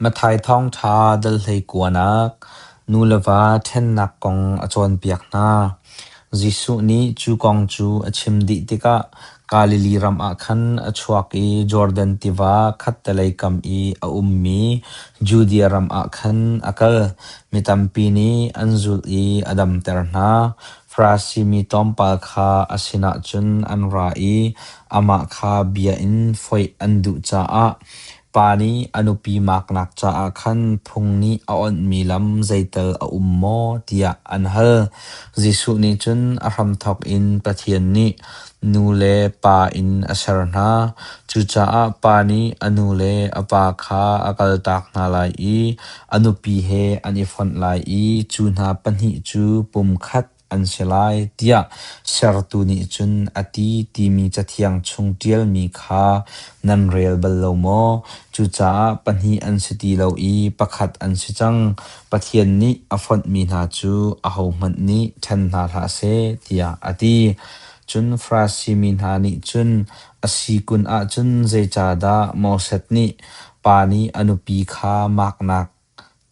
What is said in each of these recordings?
Matthai thawngṭha dal hleikuanak nu le va ṭhennak kong a cawnpiak hna. Jesuh nih cu kong cu a chim dih tikah Galilee ram ah khan a chuak i Jordan tiva khattelei kam i a ummi Judea ram ah khan a kal. Mi tampi nih an zulh i a damter hna. Farasi mi tlawmpal kha a sinah cun an ra i amah kha bia in foih an duh caah Pa nih a nupi maknak caah khan phung nih a awnhmi lam zeital a um maw tiah an hal. Jesuh nih cun a hramthawk in Pathian nih nu le pa in a ser hna. Cucaah pa nih a nu le a pa kha a kaltak hna lai i a nupi he an i fonh lai i cu hna pahnih cu pumkhat an si lai tiah Sertu nih cun a ti timi Cathiang chung ṭialmi kha nan rel bal lo maw? Cucaah pahnih an si ti lo i pakhat an si cang. Pathian nih a fonhmi hna cu ahohmanh nih ṭhen hna hlah seh, tiah a ti. Cun Farasi mi hna nih cun a si kun ahcun zeicahdah Moses nih pa nih a nupi kha maknak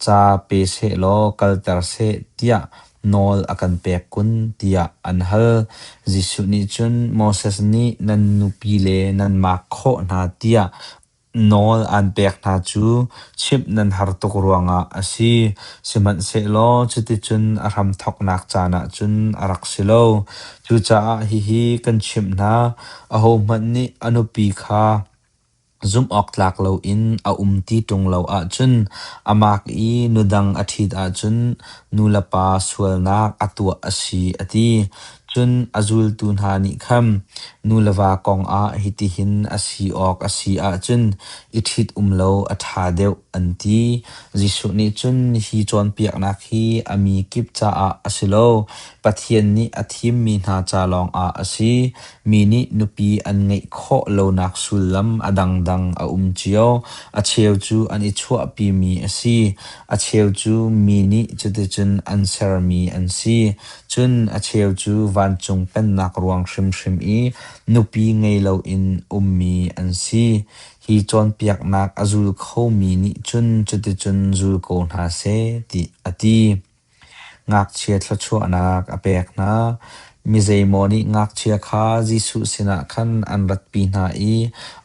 Ca pe sehlaw kalter seh tiah nawl a kan pek kun tiah an hal. Jesuh nih cun Moses nih nan nupile nan maak khawh hna tiah nawl aan pek hna cu chimh nan har tuk ruangah a si. Sihmanhsehlaw cuticun a hramthawknak caan ah cun a rak si lo. Cucaah hihi kan chimh hna, ahohmanh nih a nupi kha Zumhawktlak loin a um ti ṭung lo ahcun a mak i nudang a ṭhit ahcun nulepa sualnak a tuah a si a ti. Cun a zultu hna nih khan nu le va kongah hitihin a si awk a si ahcun i ṭhit-um lo a ṭha deuh an ti. Jesuh nih cun hi cawnpiaknak hi a mi kip caah a si lo, Pathian nih a thimmi hna ca lawngah a si. Mi nih nupi an ngeih khawh lonak sullam a dangdang a um cio. A cheu cu an i chuahpimi a si. A cheu cu mi nih cuticun an sermi an si. Cun a cheu cu vancung pennak ruang hrimhrim i nupi ngei loin ummi an si. Hi cawnpiaknak a zul khomi nih cun cuticun zul ko hna seh, ti a ti. Ngakchia thluachuahnak a pek hna. Mi zeimaw nih ngakchia kha Jesuh sinah khan an ratpi hna i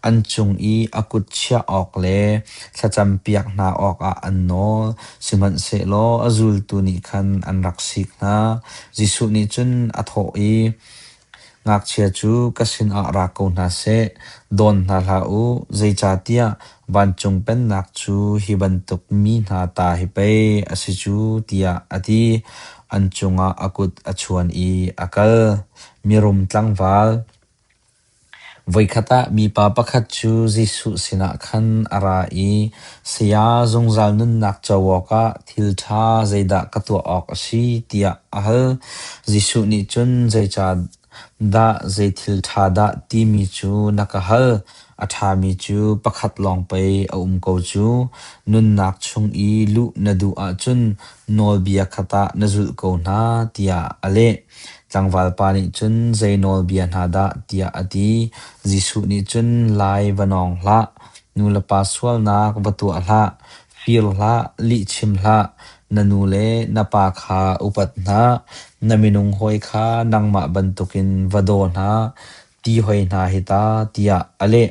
an cung i a kut chiah awk le thlacampiak hna awkah an nawl. Sihmanhsehlaw a zultu nih khan an rak sik hna. Jesuh nih cun a thawh i, Ngakchia cu ka sinah ra ko hna seh, dawn hna hlah u, zeicahtiah vancung pennak cu hi bantuk mi hna ta hi pei a si cu, tiah a ti. An cungah a kut a chuan i a kal. Mirum tlangval Voikhat ah mipa pakhat cu Jesuh sinah khan a ra i, "Saya, zungzal nunnak co awkah thil ṭha zeidah ka tuah awk a si?" tiah a hal. Jesuh nih cun, "Zeicahdah zei thil ṭha dah timi cu na ka hal? A ṭhami cu pakhat lawng pei a um ko cu. Nunnak chung i luh na duh ahcun nawlbia kha tah na zulh ko hna," tiah a leh. Tlangvalpa nih cun zei nawlbia hna dah tiah a ti. Jesuh nih cun lai va nawng hlah, nulepa sualnak va tuah hlah, fir hlah, lihchim hlah, na nu le na pa kha upat hna, na minung hawi kha nangmah bantukin va daw hna, ti hoi hna hi ta, tiah a leh.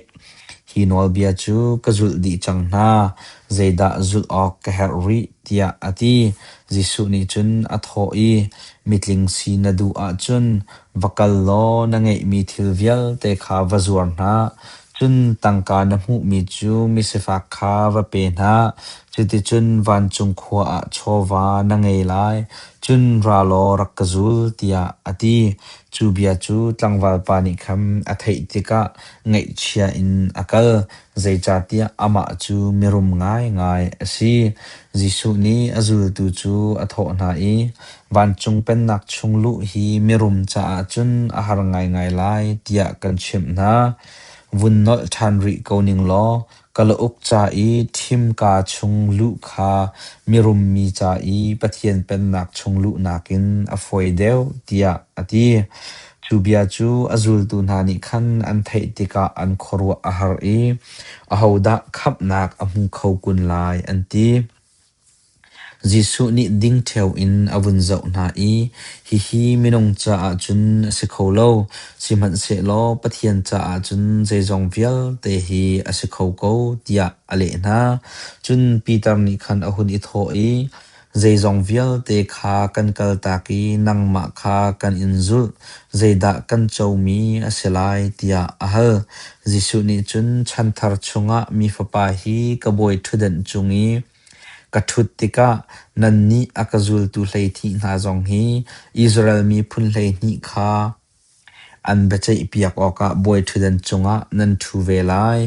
Hi nawlbia cu ka zulh dih cang hna, zeidah zulh awk ka herh rih, tiah a ti. Jesuh nih cun a thawh i, Mitling si na duh ahcun va kal law na ngeihmi thil vialte kha va zuar hna, cun tangka na hmuhmi cu misifak kha va pe hna. Cuticun vancung khua ah chawva na ngei lai. Cun ra law rak ka zul, tiah a ti. Cu bia cu tlangvalpa nih khan a theih tikah ngaihchia in a kal, zeicahtiah amah cu mirum ngaingai a si. Jesuh nih a zultu cu a thawh hna i, Vancung Pennak chung luh hi mirum caah cun a har ngaingai lai, tiah kan chimh hna. Vun nolh ṭhan rih ko ning law Kalauk ca i ṭhimka chung luh kha mirum mi ca i Pathian Pennak chung luh nakin a fawi deuh, tiah a ti. Cu bia cu a zultu hna nih khan an theih tikah an khuaruah a har i, “Ahodah khamhnak a hmu kho kun lai?” an ti. Jesuh nih ding ṭheo in a vun zoh hna i, “Hihi minung caah cun a si kho lo, sihmanhsehlaw Pathian caah cun zeizong vialte hi a si kho ko,” tiah a leh hna. Cun Peter nih khan a hun i thawh i, “Zeizong vialte kha kan kaltak i nangmah kha kan in zulh, zeidah kan comi a si lai?” tiah a hal. Jesuh nih cun, “Chanthar chungah Mi Fapa hi ka bawi ṭhutdan cung i ka ṭhut tikah nannih a ka zultu 12 hna zong hi Israel miphun 12 kha an biaceihpiak awkah bawiṭhutdan cungah nan ṭhu ve lai.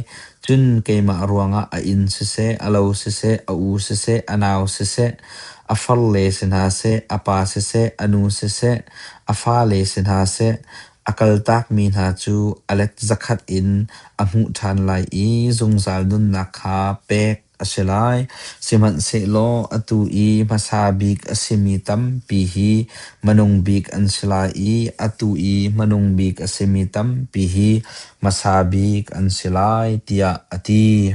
Cun keimah ruangah a inn siseh, a lo siseh, a u siseh, a nau siseh, a farle si hna seh, a pa siseh, a nu siseh, a fale si hna seh, a kaltakmi hna cu a let zakhat in a hmuh ṭhan lai i zungzal nunnak kha pek a si lai. Sihmanhsehlaw atu i hmasa bik a simi tampi hi hmanung bik an si lai i atu i hmanung bik a simi tampi hi hmasa bik an si lai, tiah a ti.